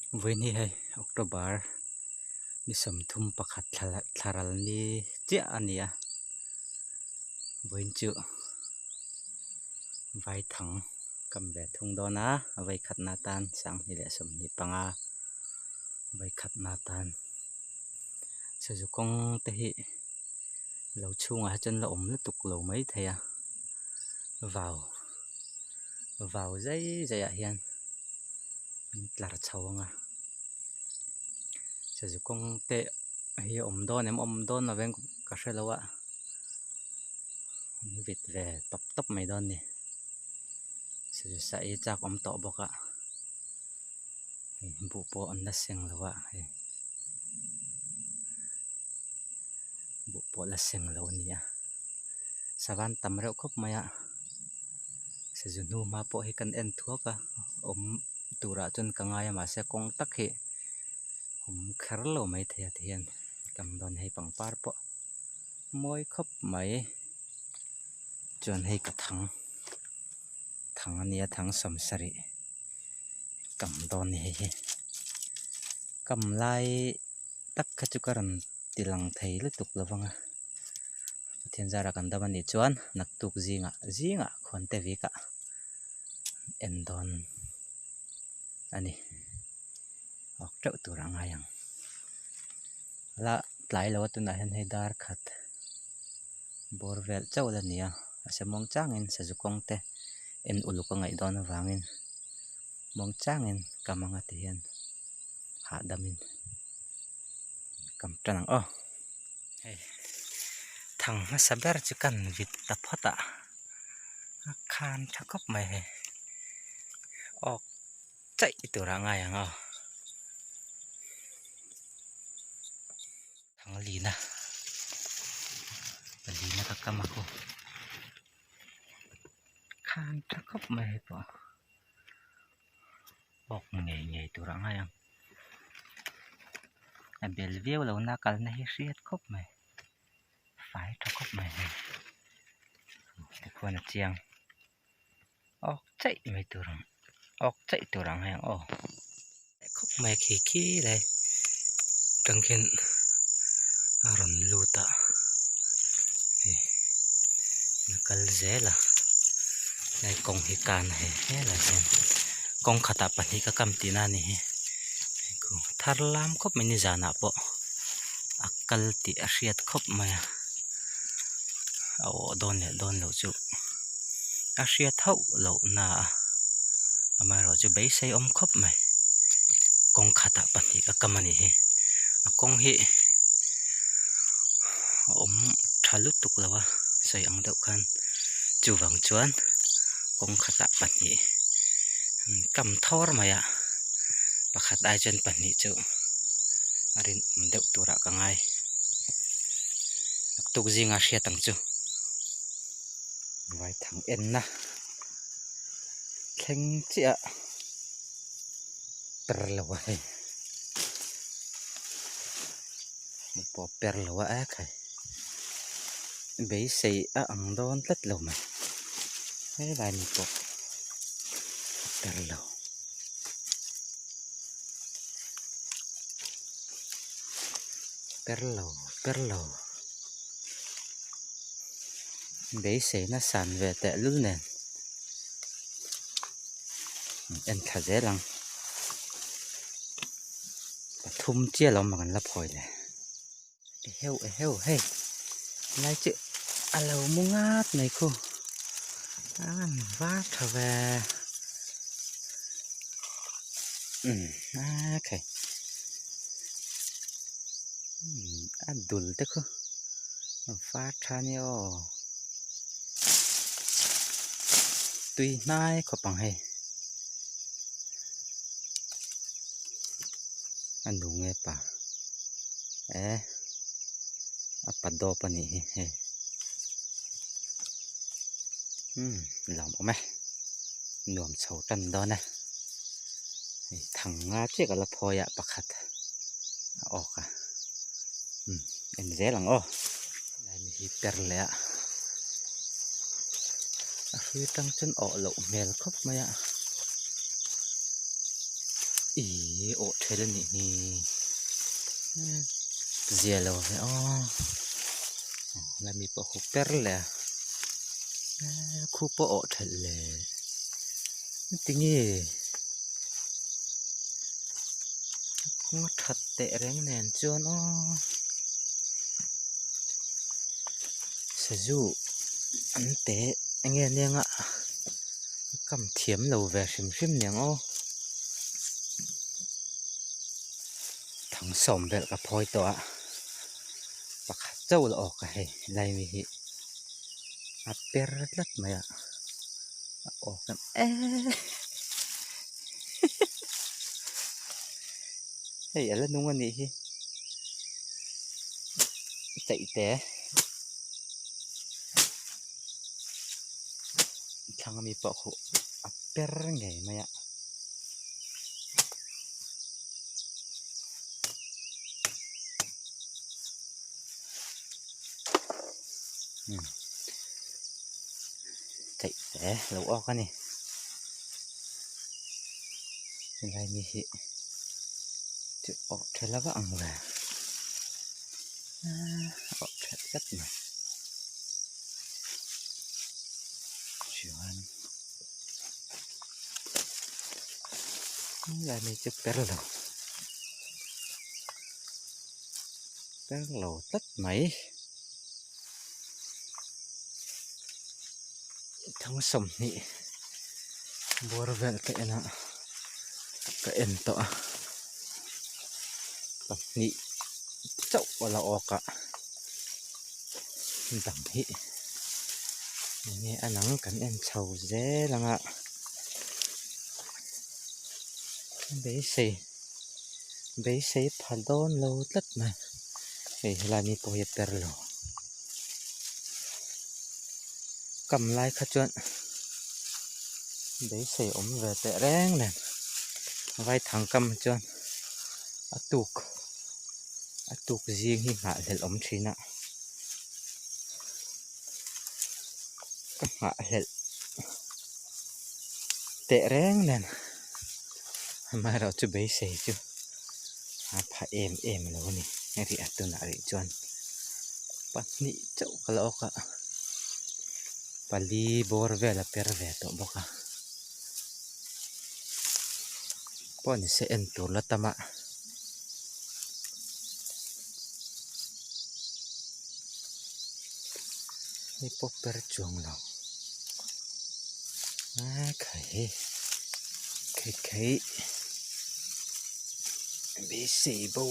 Vawiin hi hei October ni 31 thla ral ni chiah a ni a vawiin chu vaithang kam ve thung dawn a a vawikhatna atan 2025 vawikhatna atan sazu kawng te hi lo chhungah hi chuan la awm lutuk lo mai thei a vau vau zai zai ah hian an tlar chho ang a sazu kawng te hi a awm dawn em awm dawn lo veng ka hre lo a an vit ve tawp tawp mai dawn a ni sazu sa hi chak awm tawh bawk a hei buh pawh an la seng lo a hei buh pawh la seng lo a ni a sava an tam reuh khawp mai a sazu hnu hma pawh hi kan en thuak a awm turah chuan ka ngai a mahse kawng tak hi awm kher lo maithei a tihian kam dawn hei pangpar pawh mawi khawp mai chuan hei ka thang thang a nia thang sawmsarih kam dawn a ni hei hi kam lai tak kha chu ka rawn ti lang thei lutuk lo vang a Pathian zara kan dam anih chuan naktuk zingah zingah khuan te vik ah en dawn a ni awk teuh tur a ngai ang la tlai lo a tunah hian hei dar khat bawr vel chauh la ni a a se muang changin sazu kawng te en uluk a ngaih dawn avangin muang changin kam anga ti hian hahdamin kam tan ang aw. Hei thang hmasa ber chu kan vit ta phawt a a khan tha khawp mai hei awk chaih tur a ngai ang aw thang lina lina ka kam a khu khan tha khawp mai hei pawh awk ngei ngei tur a ngai ang. A bel viau lo na kalna hi hriat khawp mai fai tha khawp mai hei tikhuan a chiang awk chaih mai tur ang awk chaih tur ang hei ang aw khawp mai khi khi lai tang khian a rawn lut a hei a kal zel a hei kawng hi kan a hei helai hian kawng khatah pahnih ka kam tihna a ni hi. Thar lam khawp mai nizanah pawh a kal tih a hriat khawp mai a a awh dawn leh dawn loh chu a hriat hauh loh na a amaherawh chu beisei awm khawp mai kawng khatah pahnih a kam a ni hi a kawng hi a awm tha lutuk lo a sawi ang deuh khan chuvang chuan kawng khatah pahnih an kam thawr mai a. Pakhat ai chuan pahnih chu a rinawm deuh turah ka ngai. Naktuk zinga hriat ang chu. Vaithang enna thleng chiah per lo a hei. Hmu pawh per lo a ek hei. Beisei a ang dawn tlat lo mai. Helai mi pawh per lo. Per lo per lo beiseina san ve teh lul nen en thla zel ang pathum chiah lo awm ang an la phawi le. Eheu eheu hei lai chu a lo mu ngat mai khu an var tha ve umm a khai umm a dul te khu a var tha nia aw tui hnai khawp ang hei a nu nge pa. Eh a pa dawp a nih hi hei umm lawm awm e nuam chho tan dawn e hei thang nga chiah ka la phawi a pakhat a awk a umm en zel ang aw helai mi hi per leh a a hrui atang chuan awh loh hmel khawp mai a. Ihh awh ṭhel a nih hi zia lo ve aw la mi pawh khup per leh a khup pawh awh ṭhelh le tinge kawng a ṭhat teh reng nen chuan aw sazu an teh enge nia nga kam thiam lo ve hrim hrim niang aw Thangsawm belh ka phawi tawh a pakhat chauh la awk a hei helai mi hi a per tlat mai a a awk em em hei a la nung a nih hi chaih te thlang ami pawh khu a per ngei mai a. Chaih te lo awk a ni helai mi hi chu awk tha lova ang ve awk tha tlat mai chuan. Helai mi chu per lo per lo tlat mai thang sawmhnih bawr vel ka en a ka en tawh a pahnih chauh a la awk a dang hi enge a lang kan en chho zel ang a beisei beisei pha dawn lo tlat mai hei helai mi pawh hi a per lo kam lai kha chuan beisei awm ve teh reng nen vaithang kam chuan a tuk a tuk zing hi nghahhlelh awm thin a ka nghahhlelh teh reng nen amaherawh chu beisei chu a pha em em lo a ni rih a tunah rih chuan pahnih chauh ka la awk a pali bawr vel a per ve tawh bawk a pawh ni se en tur la tam a. Hei pawh per chuang lo a khai khai khai beisei bo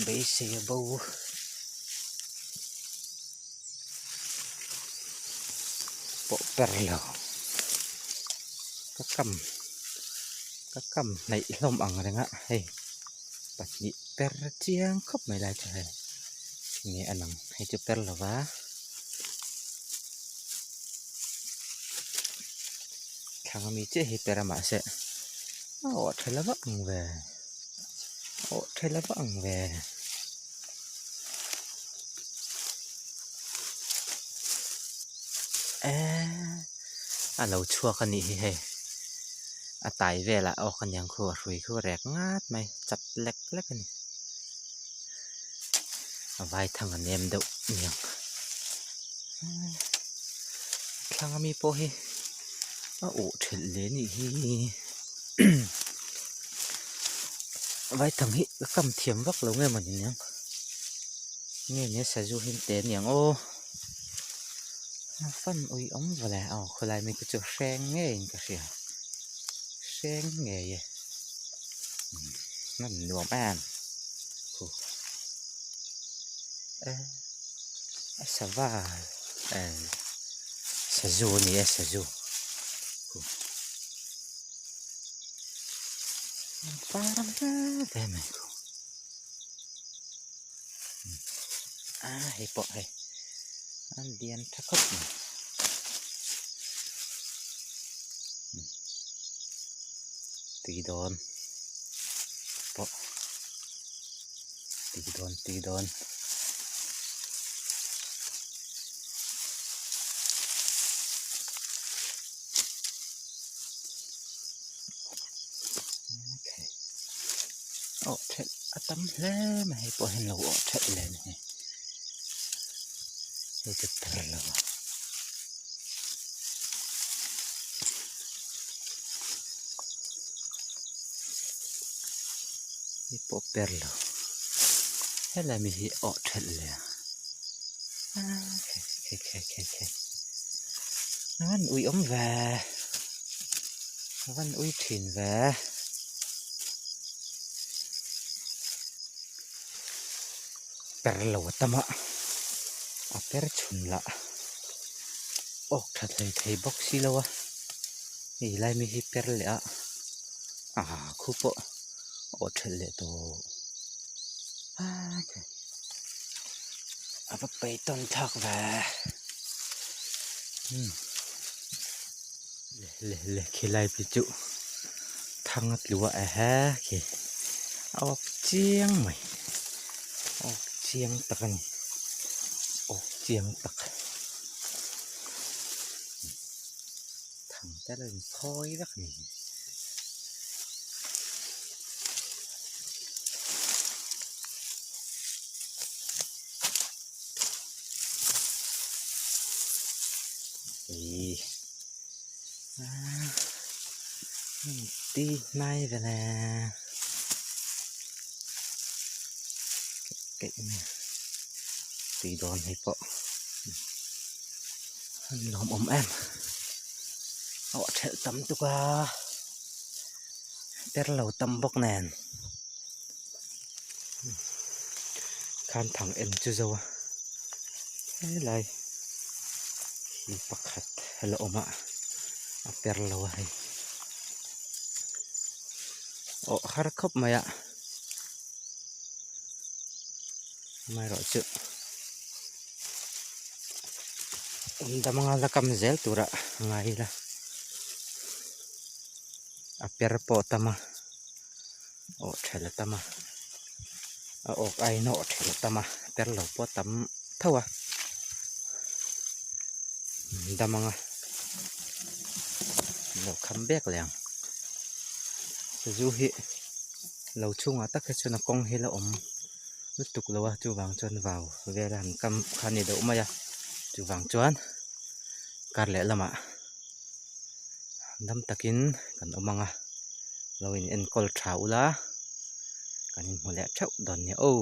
beisei a bo pawh per lo ka kam ka kam hnaih hlawm ang reng a hei pahnih per chiang khawp mai lai chu hei nge a lang hei chu per lova thlang ami chiah hi per a mahse a awh tha lo vak ang ve a awh tha lo vak ang ve. Eee a lo chhuak a nih hi hei a tai velah awk aniang khu a hrui khu a rek ngat mai chap lek lek a ni a vai thang a nem deuh aniang thlang ami pawh hi a uh thelh leh anih hi vai thang hi ka kam thiam vak lo nge mawni niang nge nia sazu hi an te aniang aw a fan ui awm vawlh e aw khawlai mi te chu hreng ngeiin ka hria hreng ngei e a nuam em khu a sava sazu a ni e sazu khu par ve ve mai khu a hei pawh hei a lian tha khawp mai tui dawn pawh tui dawn tui dawn. Awh thelh a tam hle mai hei pawh hian lo awh thelh leh a ni hei hei chu per lo a. Hei pawh per lo helai mi hi awh thelh leh a khi khi khi khi a van ui awm ve a van ui thin ve. Per lo a tam a a per chhun lah awk tha thei thei bawk si lo a hei lai mi hi per leh a ah khu pawh aw thelh leh tawh a va pei tawn thlak ve umm le le khilai pi chu thang a tlu a ehe khi a awk chiang mai awk chiang tak a ni awk chiang tak thang te a lo inphawi vek a ni. Ih ti hnai ve le keih mai a tui dawn hei pawh an lawmawm em awh thelh tam tuk a per lo tam bawk nen khan thang en chu zo a helai hi pakhat a la awm a a per lo a hei awh har khawp mai a amaherawhchu awm dam anga la kam zel tura ngai ila a per pawh a tam a awh thelh a tam a a awk aiin a awh thelh a tam a per lo pawh a tam tho a dam anga lo kham bek leh ang sazu hi lo chhungah tak hi chuan a kawng hi la awm lutuk lo a chuvang chuan vau vel a han kam kha a ni deuh mai a chuvang chuan kar leh lamah dam takin kan awm ang a lo in enkawl tha ula kan inhmu leh theuh dawn nia aw.